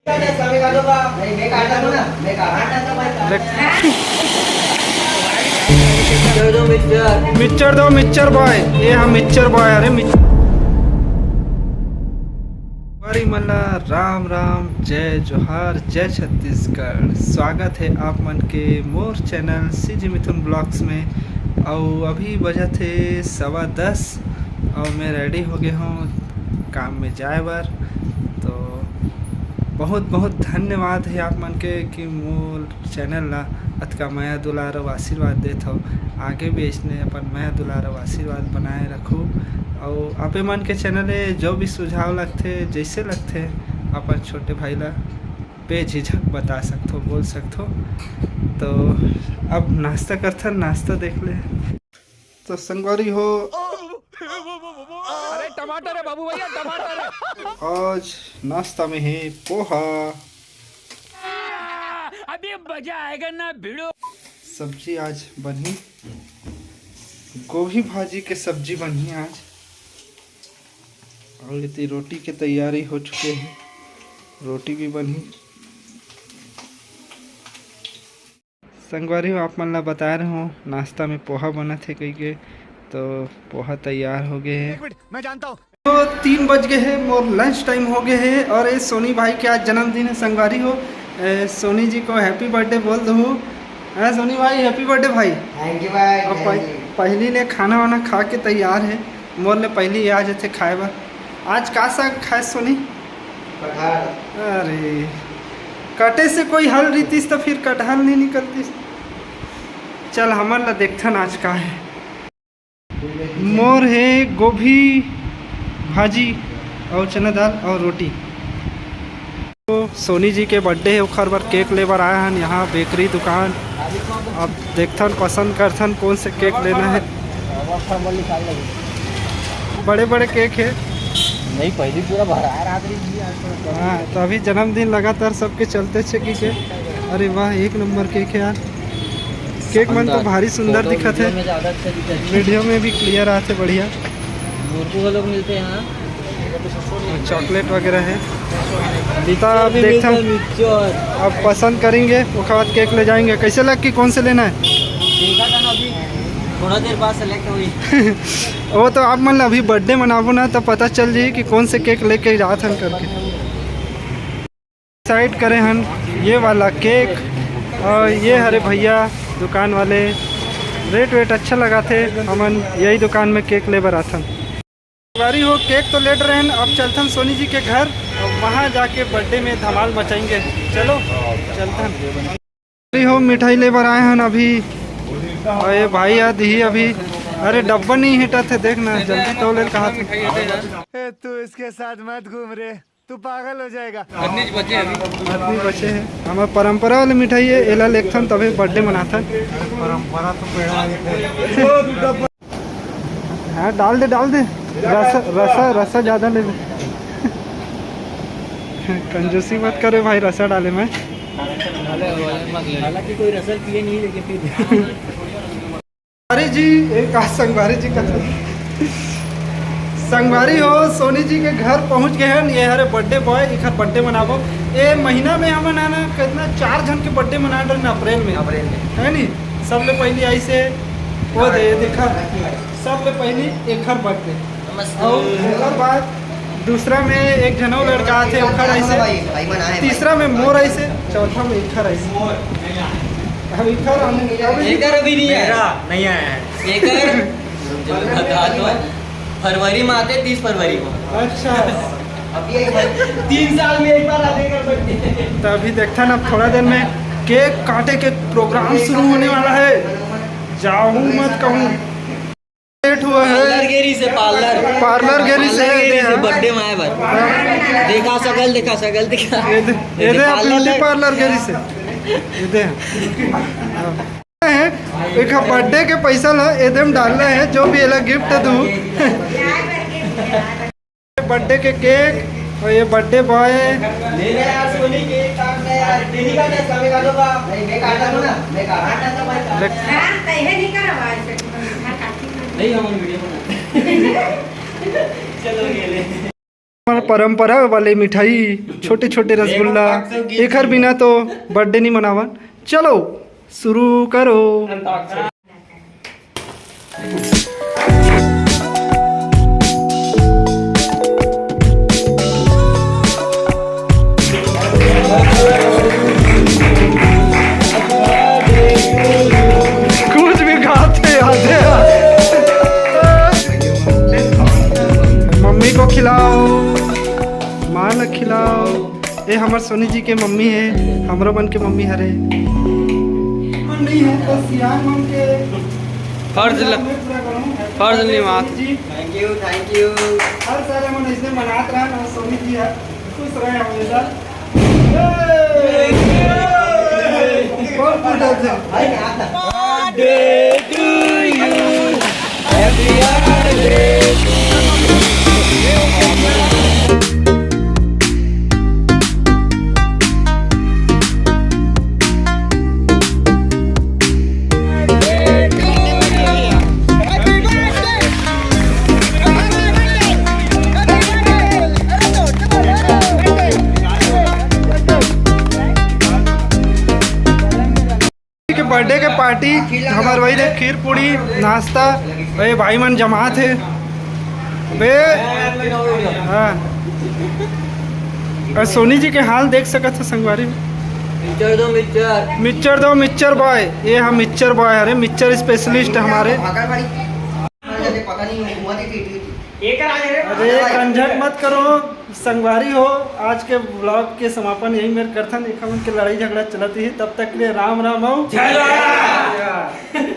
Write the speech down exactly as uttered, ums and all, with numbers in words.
Mixture दो, mixture बॉय, ये हम मिक्सचर बॉय। अरे मिक्स- बारी मल्ला, राम राम, जय जोहार, जय छत्तीसगढ़। स्वागत है आप मन के मोर चैनल सीजी मिथुन ब्लॉग्स में। अउ अभी बजत हे सवा दस अउ मैं रेडी हो गए हूँ काम में जाए बर। तो बहुत बहुत धन्यवाद है आप मन के कि मोर चैनल ला अतका मया दुलार अउ आशीर्वाद देत हो। आगे भी अइसने अपन मया दुलार अउ आशीर्वाद बनाए रखो। अउ आपे मन के चैनल हे, जो भी सुझाव लगथे, जैसे लगथे, अपन छोटे भाई ला बेझिझक बता सकथो, बोल सकथो। तो अब नाश्ता करथन, नाश्ता देख ले। तो संगवारी हो, अरे टमाटर है बाबू भैया, टमाटर है। आज नाश्ता में है पोहा। अभी मजा आएगा ना भिड़ो। सब्जी आज बनही, गोभी भाजी के सब्जी बनही आज। और इतनी रोटी के तैयारी हो चुके हैं, रोटी भी बनही। संगवारी हो, आप मन ला बता रहे हो नाश्ता में पोहा बनत हे कहिके, तो पोहा तैयार हो गए हे। एक मिनट, मैं जानता हूँ। तो तीन बज गए हे, मोर लंच टाइम हो गए हे। और ये सोनी भाई के आज जन्मदिन है संगवारी हो। ए, सोनी जी को हैप्पी बर्थडे बोल दो। हाँ सोनी भाई, हैप्पी बर्थडे भाई। थैंक यू भाई, और थैंक पह-, यू। पहली ले खाना वाना खा के तैयार है, मोर ले पहली आ जाते खाए बर। आज का साग खाए सोनी? कटहल। अरे, कटे से कोई हल रहितिस तो फिर कटहल नहीं निकलतिस। चल, हमन ला देखथन आज का है। मोर हे गोभी भाजी और चना दाल और रोटी। तो सोनी जी के बर्थडे है, ओखर बर केक ले बर आए हन यहाँ बेकरी दुकान। अब देखथन, पसंद करथन कौन से केक लेना है। बड़े बड़े केक है। नहीं, पहली पूरा भरा रहा था जी, आज तो। हाँ, तो अभी जन्मदिन लगातार सबके चलते छे की के। अरे वाह, एक नंबर केक है यार। केक मन तो शानदार। भारी सुंदर फोटो दिखत वीडियो है। में ज़्यादा अच्छा दिखत है। वीडियो में भी क्लियर आते, बढ़िया। मुर्गू वालों को मिलते हैं यहाँ। चॉकलेट वगैरह है। रीता, आप भी देखता मिलता हूँ। है मिक्सचर। आप पसंद करेंगे, ओकर बाद केक ले जाएंगे। कैसे लग कि कौन से लेना है? देखा था ना अभी, थोड़ा देर बाद सेलेक्ट हुई। वो तो आप मन ला अभी बर्थडे मनाबो ना, तो पता चल जाई कि कौन से केक लेके जात हन करके। डिसाइड करे हन ये वाला केक। और ये हरे भैया दुकान वाले, रेट वेट अच्छा लगा थे, हमन यही दुकान में केक ले बर आथन। बारी हो, केक तो लेट रहे हैं, अब चलथन सोनी जी के घर, अब वहाँ जाके बर्थडे में धमाल मचाएंगे। चलो चलथन। अरे हो, मिठाई ले बर आए हन अभी। अरे भाई यार, दिही अभी। अरे डब्बा नहीं हिटा थे, देख ना, जल्दी तो ले कहा थे। ए, तू इसके साथ मत घूम रे, तू पागल हो जाएगा। आदमी बचे हैं। हमार परंपरा वाली मिठाई है, एला लेथन तभी बर्थडे मनाथन। परंपरा तो पेड़ा वाली है। हाँ, डाल दे, डाल दे। रसा, रसा, रसा ज़्यादा ले ले। कंजूसी मत करे भाई, रसा डाले मैं। हालांकि कोई रसल पिए नहीं, लेकिन फिर अरे जी, एक आज संगवारी जी का संगवारी हो, सोनी जी के घर पहुंच गए हैं। ये हरे बर्थडे बॉय, इखर बर्थडे मनाबो। ए महीना में हमन है ना, कितना, चार झन के बर्थडे मना रहे हैं अप्रैल में। अप्रैल में। है नी? सबले पहली आई से वो दे, देखा, सबले पहली एखर बर्थडे। नमस्ते। और ओकर बाद दूसरा में एक झन और लड़का आथे, ओखर ऐसे। भाई, भाई मन आए, तीसरा में मोर ऐसे, चौथा में एखर ऐसे। अब एखर हम, एकर अभी नहीं है। मेरा नहीं आया है। एकर बता दो, फरवरी में आते, तीस फरवरी को। अच्छा। तीन साल में एक बार आते कर सकते हैं। तो अभी देखता ना, थोड़ा देर में केक काटे के प्रोग्राम शुरू होने वाला है। जाऊँ मत कहूँ। लेट हुआ है। पार्लर गेरी से, पार्लर। पार्लर गेरी से। पार्लर गेरी से बर्थडे में आए बार। देखा शकल, देखा शकल, देखा। ये दे, ये ये दे, पार्लर ब्यूटी है। पार्लर गेरी से। ये दे। हाँ। एक बर्थडे के पैसा ला एदे में डालना है, जो भी एला गिफ्ट दूँ। बर्थडे के केक और ये बर्थडे बॉय। ले ले यार, सोनी केक काट ले यार। तेरी का क्या समय का दो का? नहीं, मैं काटा हूँ ना, मैं काटा हूँ ना, भाई, काटा। देख। हाँ, तो ये नहीं करा भाई, से नहीं, हम वीडियो बना। चलो, ये ले। परंपरा वाले मिठाई, छोटे छोटे रसगुल्ला, एखर बिना तो बर्थडे नहीं मनावन। चलो शुरू करो। कुछ भी खाते आते हैं। मम्मी को खिलाओ, माँ ला खिलाओ। ये हमर सोनी जी के मम्मी है, हमरो मन के मम्मी हरे। नहीं है तो सियान मन के फर्ज ल-, पूरा करूँ। फर्ज निभात। जी। Thank you, thank you। हर साल हमन ऐसे मनात रहन और सोनी जी है, खुश रहे हमेशा। बहुत फूटा था। के बर्थडे के पार्टी हमार वही देख, खीर पूड़ी नाश्ता, ए भाई मन जमात हे बे। हाँ, और सोनी जी के हाल देख सकत हो संगवारी। मिक्सचर दो, मिक्सचर। मिक्सचर दो, मिक्सचर बॉय। ये हम मिक्सचर बॉय, अरे मिक्सचर स्पेशलिस्ट हमारे। अरे कंझट मत करो संगवारी हो, आज के व्लॉग के समापन यही मेर करथन। एखर मन के लड़ाई झगड़ा चलत ही, तब तक के लिए राम राम हो। जय राम।